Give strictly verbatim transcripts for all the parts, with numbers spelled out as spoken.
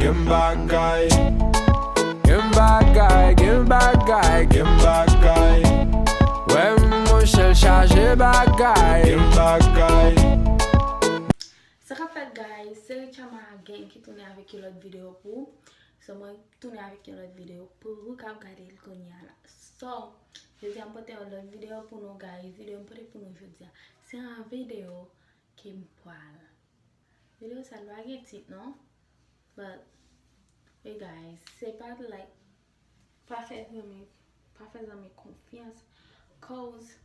Gen bagay. Gen bagay, gen bagay, gen bagay. Wè monchè l chaje bagay. Gen bagay. Sa k ap fèt, guys? Se Richama Gang ki tounen avèk yon lòt videyo pou ou. So, mwen tounen avèk yon lòt videyo pou ou k ap gade l kounye a la. So, jodi a m pote yon lòt videyo pou nou, guys. Videyo m pote pou nou jodi a, se yon videyo ke m pral. Videyo sa l pa gen tit, non. But, hey, guys, se pa, like, pa fè zanmi, pa fè zanmi konfyans. Cause,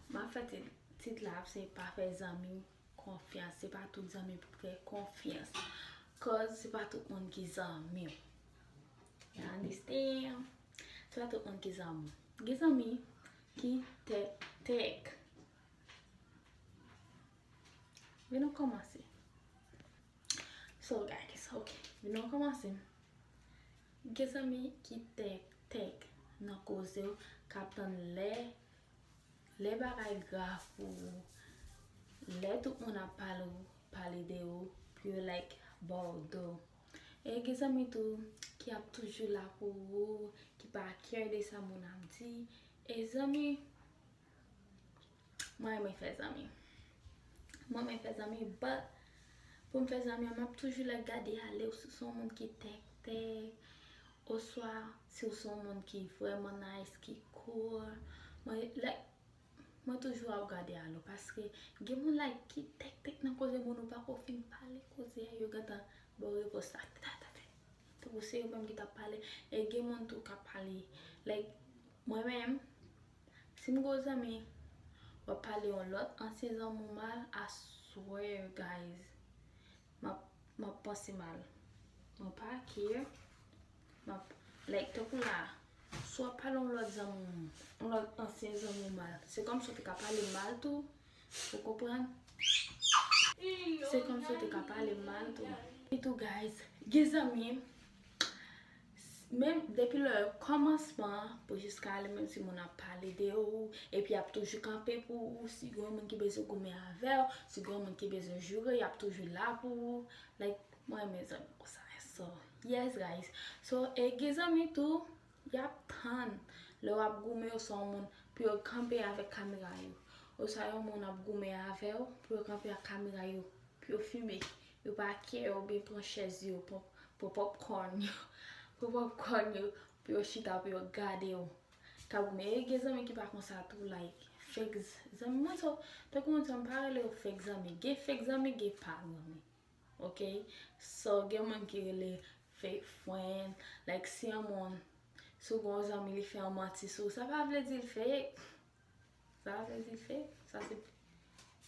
m ap fè tit, tit la ap se pa fè zanmi konfyans. Se pa tout zanmi pou fè konfyans. Cause se pa tout moun ki zanmi w. You understand? Se pa tout moun ki zanmi w. Gen zanmi ki tèk tèk. Vin nou kòmanse. So, guys, ok. Vin nou kòmanse. Gen zanmi ki tèk tèk nan koze w, k ap tann lè, lè bagay grav pou ou, lè tout moun ap pale w, pale de ou, pou yo, like, ba w do. E gen zanmi tou ki ap toujou la pou ou, ki pa care de sa moun ap di. E zanmi, mwen renmen fè zanmi. Mwen renmen fè zanmi, but pou m fè zanmi an, m ap toujou like gade ale w si w se yon moun ki tèk tèk, oswa si w se yon moun ki vrèman nice, ki cool. Mwen, like, mwen toujou ap gade ale w, paske gen moun, like, ki tèk tèk nan koze moun, ou pako fin pale koze a, yo gentan ba w repons la, ta, ta, ta. Tankou se yo menm ki t ap pale. E gen moun tou k ap pale. Like, mwen menm, si m gen yon zanmi, w ap pale yon lòt ansyen zanmi w mal, I swear, guys, m ap, m ap panse mal. Mwen pa care. M ap, like, tankou la, si w ap pale yon lòt zanmi w, yon lòt ansyen zanmi w mal, se kòmsi w te ka pale mal tou, ou konprann? Se kòmsi w te ka pale mal tou. E tou, guys, gen zanmi, menm depi lè kòmansman pou jiska ale, menm si moun ap pale de ou, epi y ap toujou kanpe pou ou, si gen yon moun ki bezwen goumen avè w, si gen yon moun ki bezwen joure, y ap toujou la pou ou. Like, mwen renmen zanmi konsa. So, yes, guys. So, e gen zanmi tou, y ap tann lè w ap goumen, oswa yon moun pou yo kanpe avèk kamera yo. Oswa yon moun ap goumen avè w, pou yo kanpe ak kamera yo, pou yo filme. Yo pa care, oubyen pran chèz yo, pran, pran popcorn yo, pran popcorn yo, pou yo chita, pou yo gade w. K ap goumen. E gen zanmi ki pa konsa tou, like, fake z-, zanmi. Mwen, so, tankou moun sa, m pa rele yo fake zanmi. Gen fake zanmi, gen pa zanmi. Ok? So, gen moun ki rele fake friend. Like, si yon moun, si w gen yon zanmi, li fè yon manti sou ou, sa pa vle di l fake. Sa pa vle di l fake. Sa se,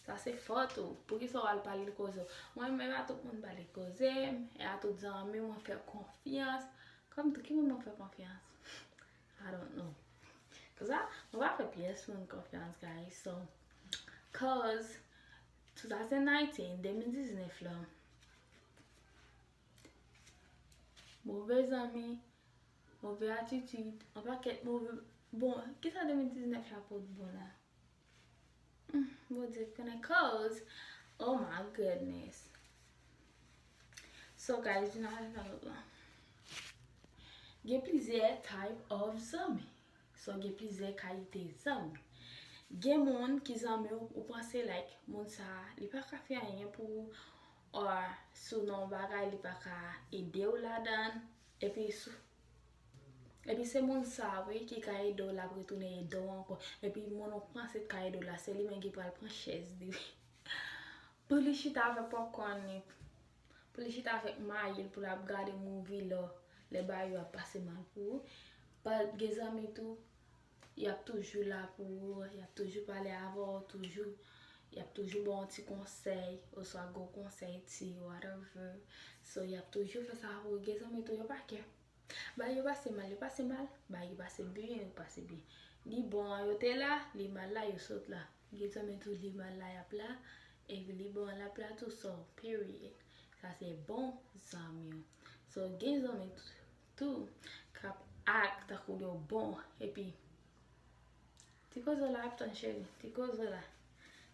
sa se fòt ou. Poukisa w al pale l koze w? Mwen, men pa tout moun pale koze m. E a tout zanmi mwen fè konfyans. Kòm tou, ki moun mwen fè konfyans? I don't know. Cause I, mwen pa fè pyès moun konfyans, guys. So, cause two thousand nineteen, de mil diznèf la, move zanmi, move atitid, yon pakèt move, bon, kisa de mil diznèf la pot bon la? Hmm, Bondye konnen, cause, oh my goodness. So, guys, vin avèk nan lòt la. Gen plizyè type of zanmi. So, gen plizyè kalite zanmi. Gen moun ki zanmi w, ou panse, like, moun sa, li pa ka fè anyen pou ou, or, si w nan yon bagay, li pa ka ede w ladan, epi si, epi se moun sa, wi, ki ka ede w, l ap retounen ede w ankò. Epi moun ou panse t ka ede w la, se li menm ki pral pran chèz li. Pou li chita avèk popcorn li, pou li chita avèk mayi l, pou l ap gade movie lè, lè bagay yo ap pase mal pou ou. But gen zanmi tou, y ap toujou la pou ou, y ap toujou pale avè w, toujou, y ap toujou ba w ti konsèy, oswa gwo konsèy, ti, whatever. So, y ap toujou fè sa pou ou. Gen zanmi tou, yo pa care. Bagay yo pase mal, yo pase mal. Bagay yo pase byen, yo pase byen. Li bon an, yo te la, li mal la, yo sot la. Gen zanmi tou, li mal la, y ap la. Epi li bon an, l ap la tou, so, period. Sa se bon zanmi w. So, gen zanmi tou, tou k ap act tankou yo bon. Epi, ti koze w la, y ap tann, cheri. Ti koze w la,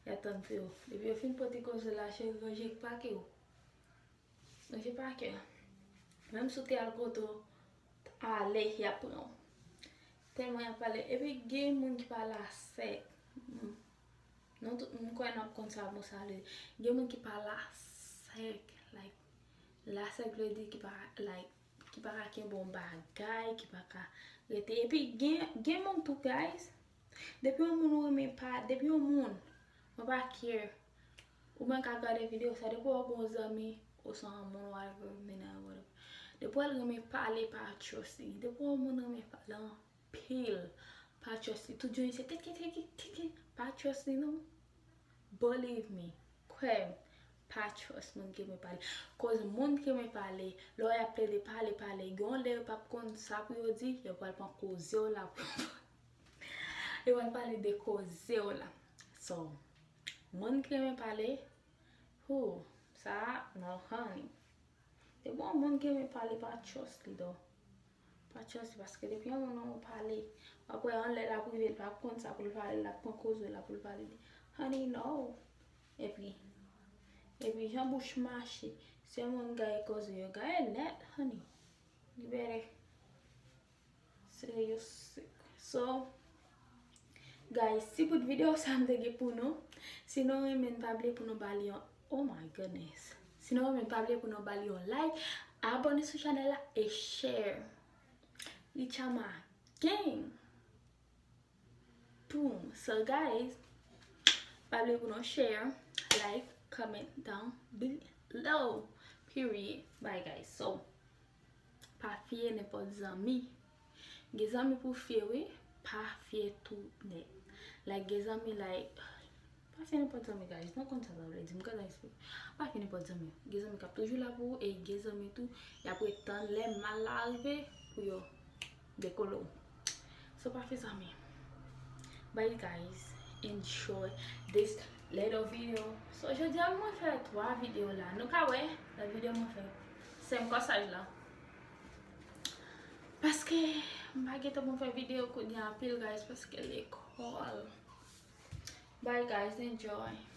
y ap tann pou yo. Depi yo fin pran ti koze w la, cheri, ranje pake w. Ranje pake w. Menm si w te al kote w ale, y ap pran w. Tèlman y ap pale. Epi gen moun ki pale a sèk. Mm. Nou tout, m kwè n ap konn sa mo sa vle di. Gen moun ki pale a sèk, like, la sèk vle di ki pa, like, ki pa ka kenbe yon bagay, ki pa ka rete. Epi gen, gen moun tou, guys. Depi yon moun ou renmen pa, depi yon moun, mwen pa care. Ou menm ka gade videyo sa, depi w gen yon zanmi, oswa yon moun w al mennen whatever. Depi w al renmen pale, pa trust li. Depi yon moun renmen pale anpil, pa trust li. Tout jounen se kèt, kèt, kèt, kèt, kèt, kèt. Pa trust li non. Believe me. Kwè m. Pa trust moun ki renmen pale. Koz moun ki renmen pale, lè y ap plede pale, pale, gen yon lè yo p ap konn sa pou yo di, yo pral pran koze w la pou yo Yo pral pale de koze w la. So, moun ki renmen pale, hoo, sa, no honey. Depi yon moun ki renmen pale, pa trust li, though. Pa trust li, paske depi yon moun renmen pale, w ap wè anlè l ap rive, l p ap konn sa pou l pale, l ap pran koze w la pou l pale de. Honey, no. Epi, epi jan bouch mache, si yon moun gaye koze, yo gaye nèt, honey. You better Serye, sèk. So, guys, ti bout videyo sa m te gen pou nou. Si nou renmen, pa bliye pou nou ba li yon, oh my goodness. Si nou renmen, pa bliye pou nou ba li yon like, abòne sou chanèl la e share. Li Chama Gang. Boom. So, guys, pa bliye pou nou share, like, comment down below. Period. Bye, guys. So, pa fye nenpòt zanmi. Gen zanmi pou fye, wi. Pa fye tou nèt. Like, gen zanmi, like, pa fye nenpòt zanmi, guys. Nou konn sa sa vle di. M konn eksplike. Pa fye nenpòt zanmi. Gen zanmi k ap toujou la pou ou, e gen zanmi tou, y ap ret tann lè mal la rive pou yo dekole w. So, pa fye zanmi. Bye, guys. Enjoy this little video. So, jodi a, mwen fè twa videyo la. Nou ka wè, nan videyo mwen fè, se m kòsaj la. Paske m pa gentan pou m fè videyo kounye a anpil, guys, paske lekòl. Bye, guys. Enjoy.